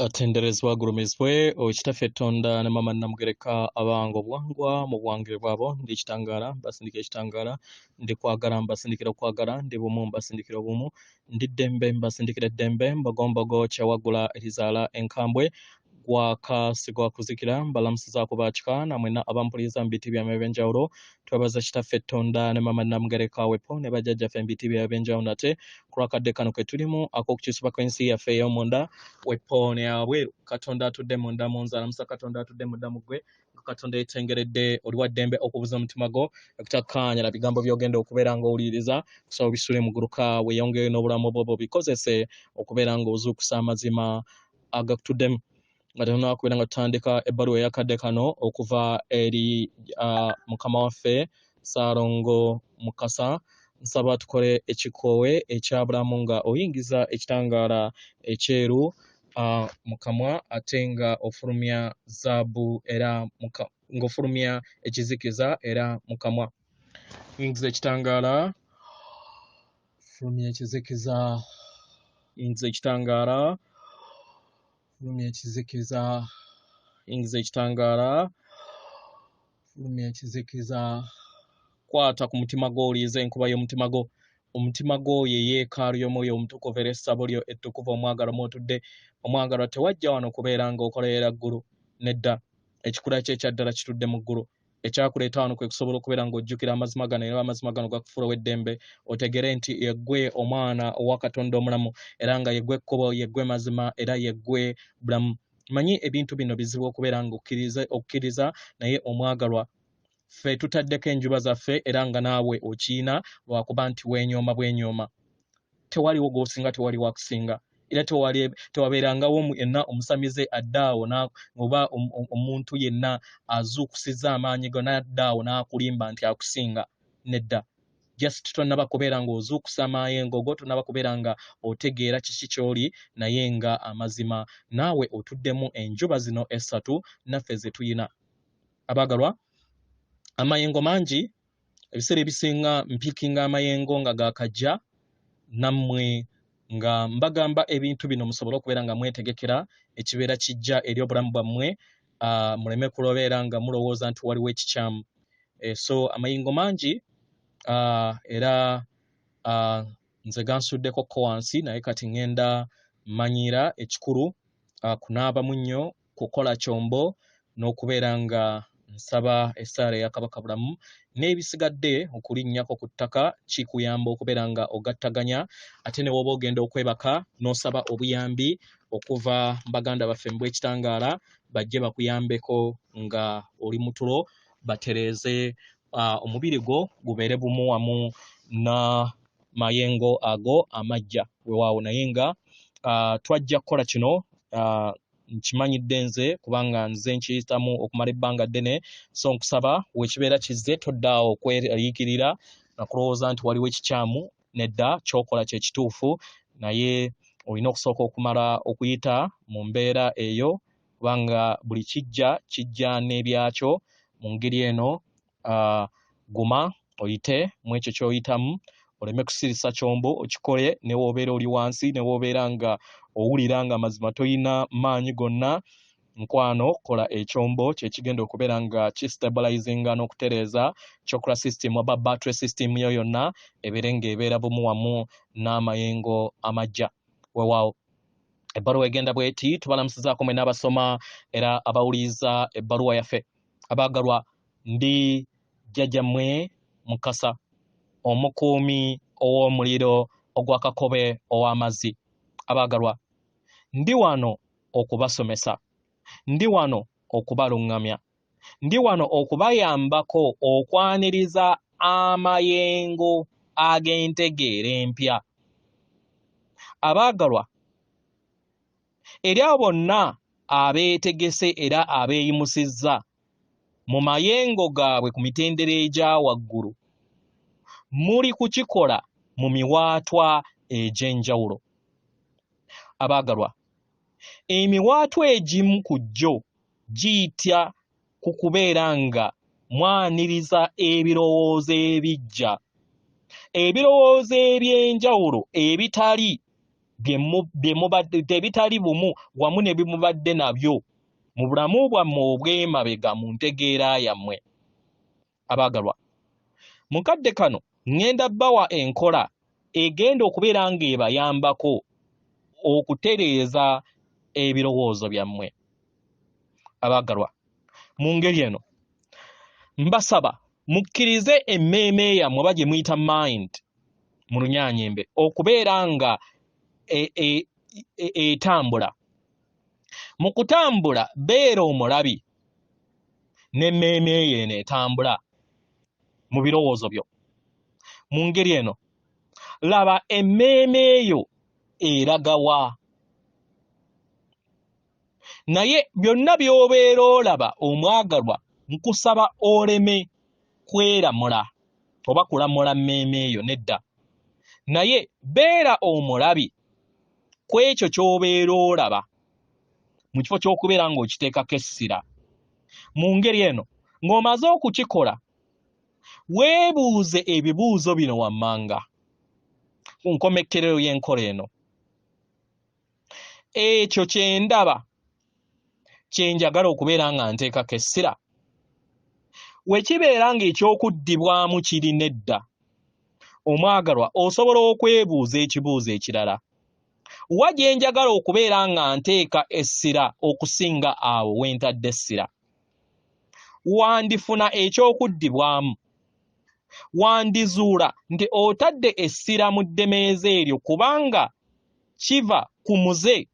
Atenderezebwa agulumizibwe oyo Kitaffe Ttonda ne Maama Nnamugereka abanga obuwangwa mu buwangire bwabo. Ndi kitangaala mbasindikira ekitangaala, ndi kwagala mbasindikira okwagala, ndi bumu mbasindikira obumu, ndi ddembe mbasindikira eddembe, mbogombogo kyewaggula erizaala enkambwe, gwaka sigwakuzikira. Mbalamusizaako bakika namwena abampuliriza mu biti byammwe eby'enjawulo. Twebaza Kitaffe Ttonda ne Maama Nnamugereka wepo ne bajjajjaffe mu biti byabwe eby'enjawulo nate ku lwakadde kano ke tulimu ak'okukyusibwa kw'ensi yaffe ey'omunda wepo ne yabweru. Katonda atudde munda mu nze alamusa Katonda atudde munda mu ggwe nga Katonda yetengeredde. Oli wa ddembe okubuza omutima gwo okutakkaanya na bigambo by'ogenda okubeera ng'owuliriza kusaba obisule muguluka weeyongeyo n'obulamu bwo bubikozese okubeera ng'ozuukusa amazima agakutuddemu. Nga tetunaba kubeera nga tutandika ebbaluwa eyakadde kano okuva eri mukama waffe Ssaalongo Mukasa, nsaba tukole ekikoowe ekya bulamu nga oyingiza ekitangaala ekyeru mu kamwa ate nga ofulumya zaabu era ng'ofulumya ekizikiza era mu kamwa. Yingiza ekitangaala, fulumya ekizikiza, yingiza ekitangaala, fulumya ekizikiza, yingiza ekitangaala, fulumya ekizikiza. Kwata ku mutima gwo oliize enkuba y'omutima gwo. Omutima gwo ye yeekaalu y'Omwoyo Omutukuvu era essabo lyo ettukuvu omwagalwa mw'otudde. Omwagalwa tewajja wano kubeera ng'okolerera ggulu, nedda. Ekikula kyo ekya ddala kitudde mu ggulu. Ekyakuleeta wano kwe kusobola okubeera ng'ojjukira amazima gano era amazima gano gakufuula ow'eddembe otegere nti yeggwe omwana owa Katonda omulamu era nga yeggwe kkubo, yeggwe mazima era yeggwe bulamu. Manyi ebintu bino bizibu okubeera ng'okkiriza okukkiriza, naye omwagalwa ffe tutaddeko enjuba zaffe era nga naawe okiina lwakuba nti weenyooma bwenyooma. Tewaliwo gw'osinga, tewaliwo akusinga, era tewabeerangawo yenna omusamize adda awo oba omuntu yenna azuukusizza amaanyi go n'adda awo n'akulimba nti akusinga. Nedda, just tonnaba kubeera ng'ozuukusa amayengo go, tonnaba kubeera nga otegeera kiki ky'oli, naye nga amazima naawe otuddemu enjuba zino essatu naffe ze tuyina. Abaagalwa, amayengo mangi, ebiseera ebisinga mpiikinga amayengo nga gaakajja nammwe nga mbagamba ebintu bino musobole okubeera nga mwetegekera ekibeera kijja eri obulamu bwammwe, muleme kulobeera nga mulowooza nti waliwo ekikyamu. So amayingo mangi, era nze gansuddeko ko wansi, naye kati ŋŋenda mmanyiira ekikulu kunaaba munnyo, kukola kyombo n'okubeera nga nsaba essaala eya Kabaka Bulamu n'ebisigadde. Okulinnyako ku ttaka kikuyamba okubeera nga ogattaganya, ate ne w'oba ogenda okwebaka n'osaba obuyambi okuva baganda baffe mu bw'ekitangaala bajje bakuyambeko nga oli mu tulo, batereeze omubiri gwo gubeere bumu wamu na mayengo ago amajja. Weewaawo, naye nga twajja kukola kino, nkimanyidde nze kubanga nze nkiyitamu okumala ebbanga ddene. So nkusaba wekibeera kizze toddaawo okweraliikirira nakulowooza nti waliwo ekikyamu. Nedda, kyokola kye kituufu, naye olina okusooka okumala okuyita mu mbeera eyo kubanga buli kijja kijja n'ebyakyo. Mu ngeri eno, guma oyite mu ekyo ky'oyitamu, oleme kusirisa kyombo, okikole ne w'obeera oli wansi, ne w'obeera nga owulira nga mazima toyina maanyi gonna. Nkwano, kola ekyombo kyekigenda okubeera nga kistabilizinga n'okutereeza chakra system oba battery system yo yonna ebeere ng'ebeera bumu wamu n'amayengo amajja. Weewaawo, ebbaluwa egenda bweti: tubalamusizaako mwena abasoma era abawuliriza ebbaluwa yaffe. Abaagalwa, ndi jjajjammwe Mukasa, omukuumi ow'omuliro ogwa Kakobe ow'amazzi. Abaagalwa, ndi wano okubasomesa, ndi wano okubaluŋŋamya, ndi wano okubayambako okwaniriza amayengo ag'entegeera empya. Abaagalwa, eri abo bonna abeetegese era abeeyimusizza mu mayengo gaabwe ku mitendera egya waggulu, muli kukikola mu miwaatwa egy'enjawulo. Abaagalwa, emiwaatwa egimu ku gyo giyita ku kubeera nga mwaniriza ebirowoozo ebiggya, ebirowoozo eby'enjawulo ebitali bye mubadde tebitali bumu wamu ne bimubadde nabyo mu bulamu bwammwe obw'emabega mu ntegeera yammwe. Abaagalwa, mu kadde kano ŋŋenda bawa enkola egenda okubeera ng'ebayambako okutereeza ebirowoozo byammwe. Abaagalwa, mu ngeri eno mbasaba mukkirize emmeeme yammwe oba gye muyita mind mu Lunyaanyembe okubeera nga etambula. Mu kutambula beera omulabi n'emmeeme yo eno etambula mu birowoozo byo. Mu ngeri eno laba emmeeme yo eraga wa, naye byonna by'obeera olaba omwagalwa nkusaba oleme kweramula oba kulamula mmeeme yo, nedda, naye beera omulabi ku ekyo ky'obeera olaba mu kifo ky'okubeera ng'okiteekako essira. Mu ngeri eno ng'omaze okukikola, weebuuze ebibuuzo bino wammanga ku nkomekkerero y'enkola eno. Ekyo kye ndaba kye njagala okubeera nga nteekako essira? We kibeera ng'ekyokuddibwamu kiri nedda, omwagalwa osobola okwebuuza ekibuuzo ekirala. Wa gye njagala okubeera nga nteeka essira okusinga awo we ntadde essira? Wandifuna ekyokuddibwamu. Wandizuula nti otadde essira mu ddemeeza eryo kubanga kiva ku muze,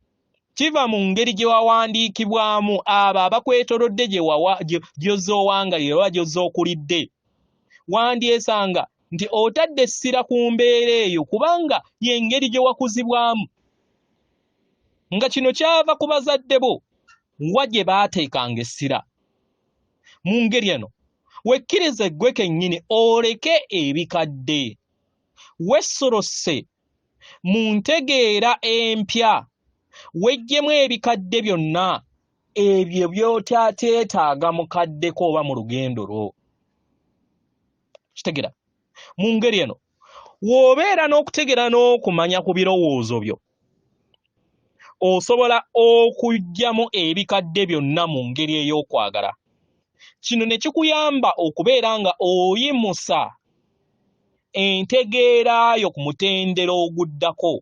kiva mu ngeri gye wawandiikibwamu, abo abakwetolodde gy'ozze owangalira oba gy'ozze okulidde. Wandyesanga nti otadde essira ku mbeera eyo kubanga y'engeri gye wakuzibwamu, nga kino kyava ku bazadde bo wa gye baateekanga essira. Mu ngeri eno wekkirize ggwe kennyini oleke ebikadde, weesolose mu ntegeera empya, weggyemu ebikadde byonna ebyo by'otateetaaga mu kaddeko oba mu lugendo lwo. Kitegera? Mu ngeri eno w'obeera n'okutegeera n'okumanya ku birowoozo byo, osobola okuggyamu ebikadde byonna mu ngeri ey'okwagala. Kino ne kikuyamba okubeera nga oyimusa entegeera yo ku mutendera oguddako,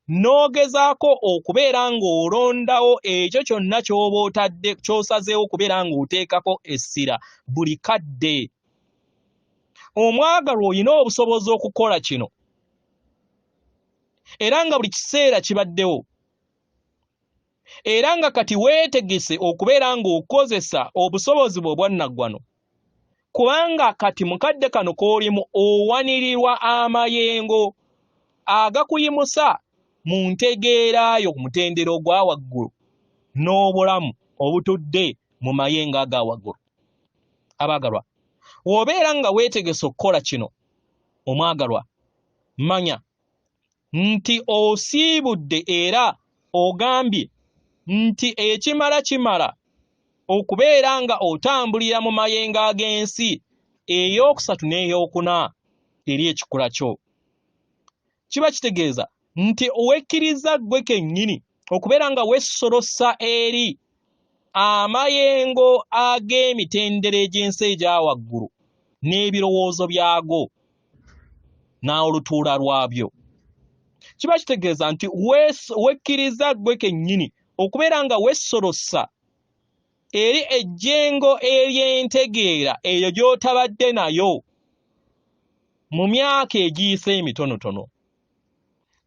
n'ogezaako okubeera ng'olondawo ekyo kyonna ky'oba otadde, ky'osazeewo okubeera ng'oteekako essira buli kadde. Omwagalwa, olina obusobozi okukola kino, era nga buli kiseera kibaddewo, era nga kati weetegese okubeera ng'okozesa obusobozi bwo obwannaggwano, kubanga kati mu kadde kano k'olimu owanirirwa amayengo agakuyimusa mu ntegeera yo ku mutendera ogwa waggulu n'obulamu obutudde mu mayengo aga waggulu. Abaagalwa, w'obeera nga weetegese okukola kino, omwagalwa, manya nti osiibudde era ogambye nti ekimala kimala okubeera nga otambulira mu mayengo ag'ensi ey'okusatu n'ey'okuna eri ekikula kyo. Kiba kitegeeza nti wekkiriza ggwe kennyini okubeera nga wessolosa eri amayengo ag'emitendera egy'ensi egya waggulu n'ebirowoozo byago n'olutuula lwabyo. Kiba kitegeeza nti wekkiriza ggwe kennyini okubeera nga wessolosa eri ejjengo ery'entegeera eyo gy'otabadde nayo mu myaka egiyise emitonotono.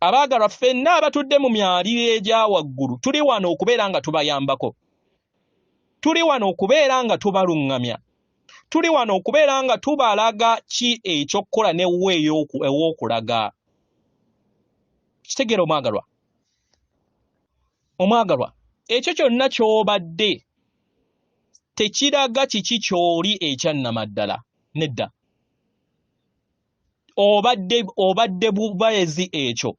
Abaagalwa, ffenna abatudde mu myaliriro egya waggulu tuli wano okubeera nga tubayambako, tuli wano okubeera nga tubaluŋŋamya, tuli wano okubeera nga tubalaga ki eky'okukola ne wa ew'okulaga. Kitegeera omwagalwa? Omwagalwa, ekyo kyonna ky'obadde tekiraga kiki ky'oli ekyannamaddala. Nedda. Obadde bubeezi ekyo.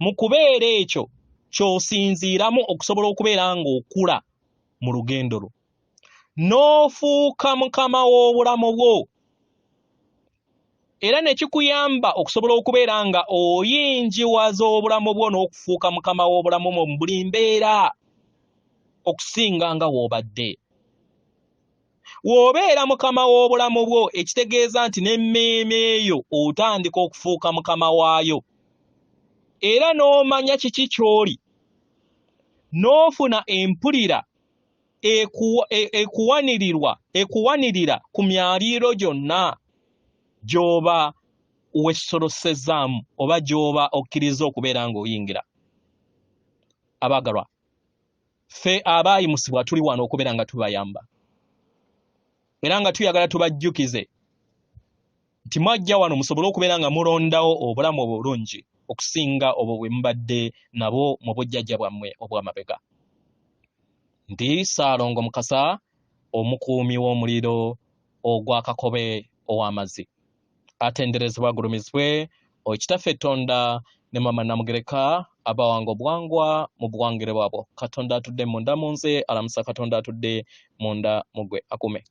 Mu kubeera ekyo ky'osinziiramu okusobola okubeera ng'okula mu lugendo lwo, n'ofuuka mukama w'obulamu bwo. Era ne kikuyamba okusobola okubeera nga oyingiwaza obulamu bwo n'okufuuka mukama w'obulamu bwo mu buli mbeera okusinga nga w'obadde. W'obeera mukama w'obulamu bwo ekitegeeza nti n'emmeeme yo otandika okufuuka mukama waayo era n'omanya kiki ky'oli n'ofuna empulira ekuwanirirwa ekuwanirira ku myaliiro gyonna gy'oba wessolosezaamu oba gy'oba okkiriza okubeera ng'oyingira. Abaagalwa, ffe abaayimusibwa tuli wano okubeera nga tubayamba era nga tuyagala tubajjukize nti mwajja wano musobole okubeera nga mulondawo obulamu obulungi okusinga obwo bwe mubadde nabwo mu bujjajja bwammwe obw'amabega. Ndi Ssaalongo Mukasa, omukuumi w'omuliro ogwa Kakobe ow'amazzi. Atenderezebwa agulumizibwe oyo Kitaffe Ttonda ne Maama Namugereka abawanga obuwangwa mu buwangire bwabwo. Katonda atudde munda mu nze alamusa Katonda atudde munda mu ggwe akume.